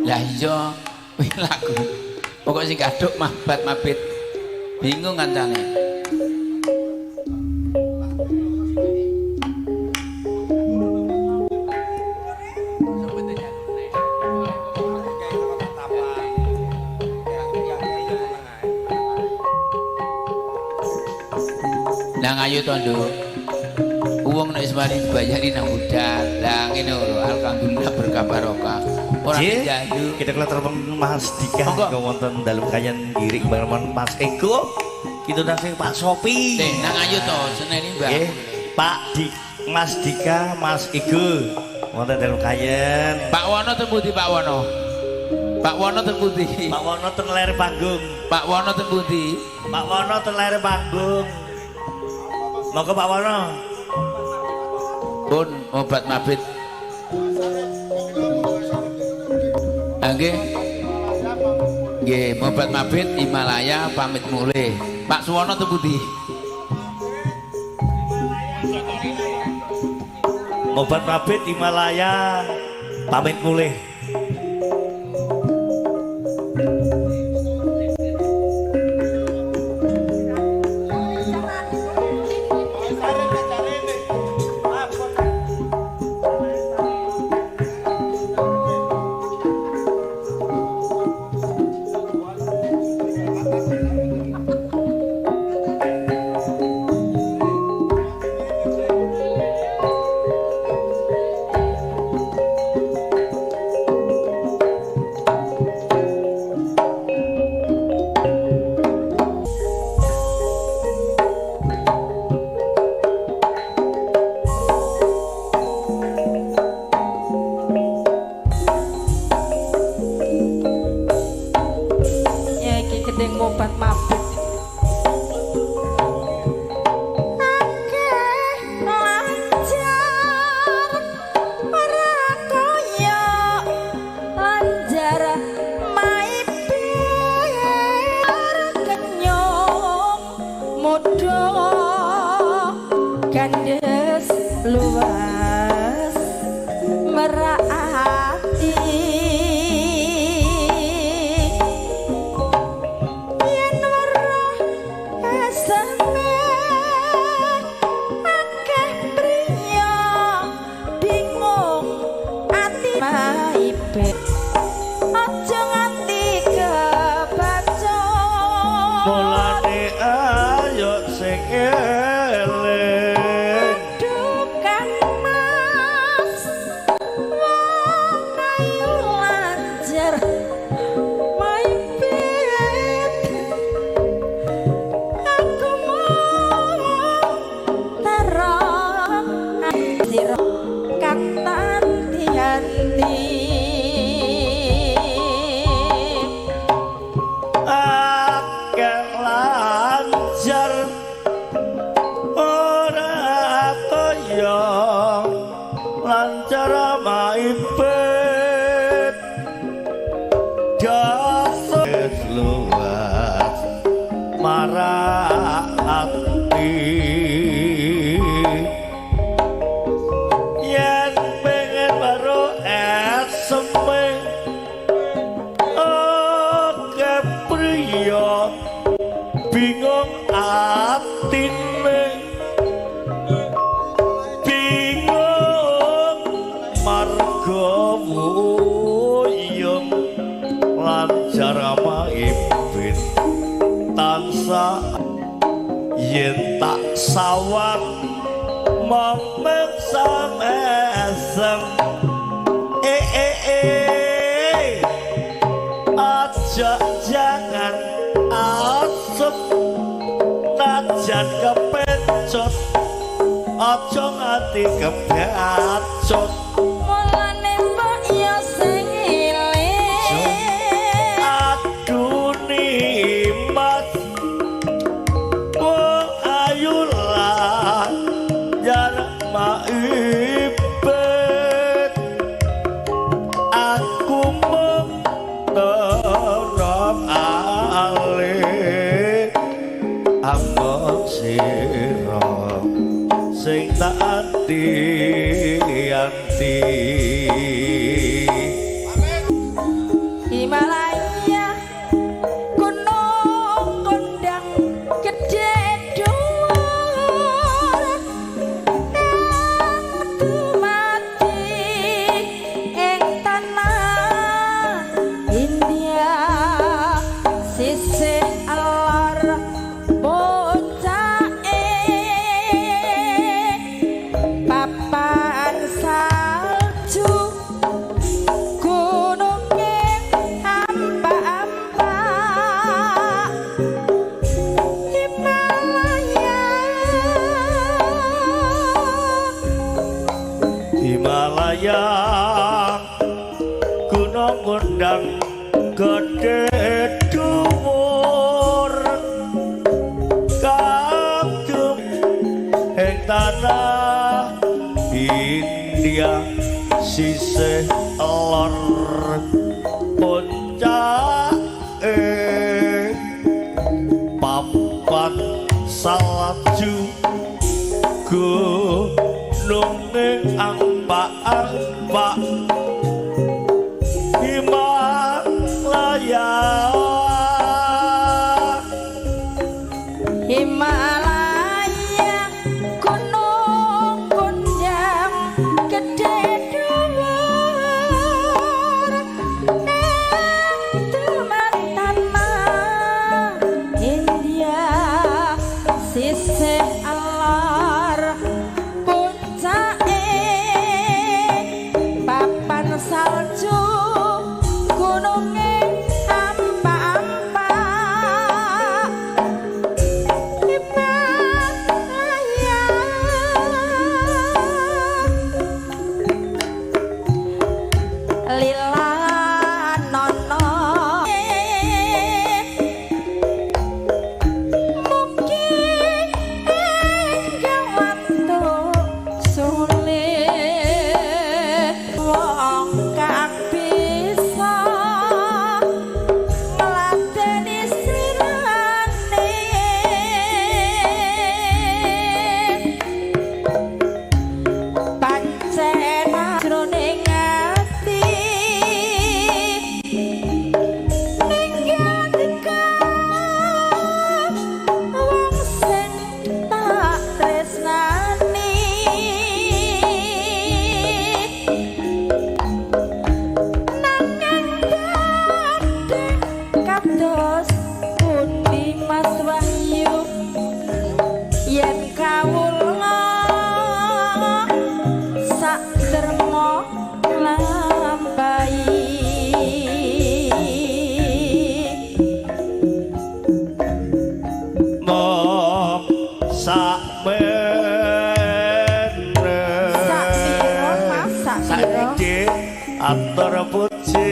Lah iya, kuwi lagu. Pokok sing gaduk mabat mabit. Bingung kancane. Lah ngayu to, Nduk. Wong nek wis mari dibayari nang budal. Lah ngene lho, alhamdulillah berkah barokah. Ora njaluk. Kita kula telepon Mas Dika wonten dalem kayan giring bareng Mas Eko. Kita nang Pak Sopi. Nang ayu to, seneni Mbah. Nggih. Pak Di Mas Dika, Mas Ego wonten dalem kayan. Pak Wono teng pundi Pak Wono? Pak Wono teng pundi? Pak Wono ten ler panggung. Pak Wono teng pundi? Pak Wono ten ler panggung. Monggo Pak Wono. Pun obat mabit. Nggih. Nggih, obat mabit Himalaya pamit mulih. Pak Suwono teng pundi? Obat mabit Himalaya pamit mulih. Obat mabit. Akeh lancar ora kaya lancar maipir kenyong muda gandes luas merak ati. Aja nganti kebacut. Mulane ayo sing eling. Dukan Mas wong ayu lancar maipit. Aku mau terang sira kang tanti-anti. Lancar maipit dasar luas marah ati yen pengen baru eseme oke priya bingung atine bingung marga wuyung lancar maipit tansah yen tak sawang mong mengsam esem aja jangan asep najan kepencot aja nganti kebacut. Mulane mbok yo sing eling. Aduh nimas wong ayu lancar maipit aku mung terong ale among sira sing tak anti-anti. Kondang gedhe dhuwur kang ing tanah India sisih lor puncake papan salju gununge ampak-ampak Himalaya. Himalaya gunung kondang gedhe dhuwur ing tanah India sisih alor puncake papan salju gununge ampak-ampak Himalaya. Lila nono mugi enggal watu sulit wong kang bisa ngladeni sirane pancen jroning ati ninggal wong sing tak tresnani nanging badhe kados pundi Mas Wahyu yen kawula sak derma nglampahi. Mong sakmene Sak piro Mas, sak piro? Saiki atur puji.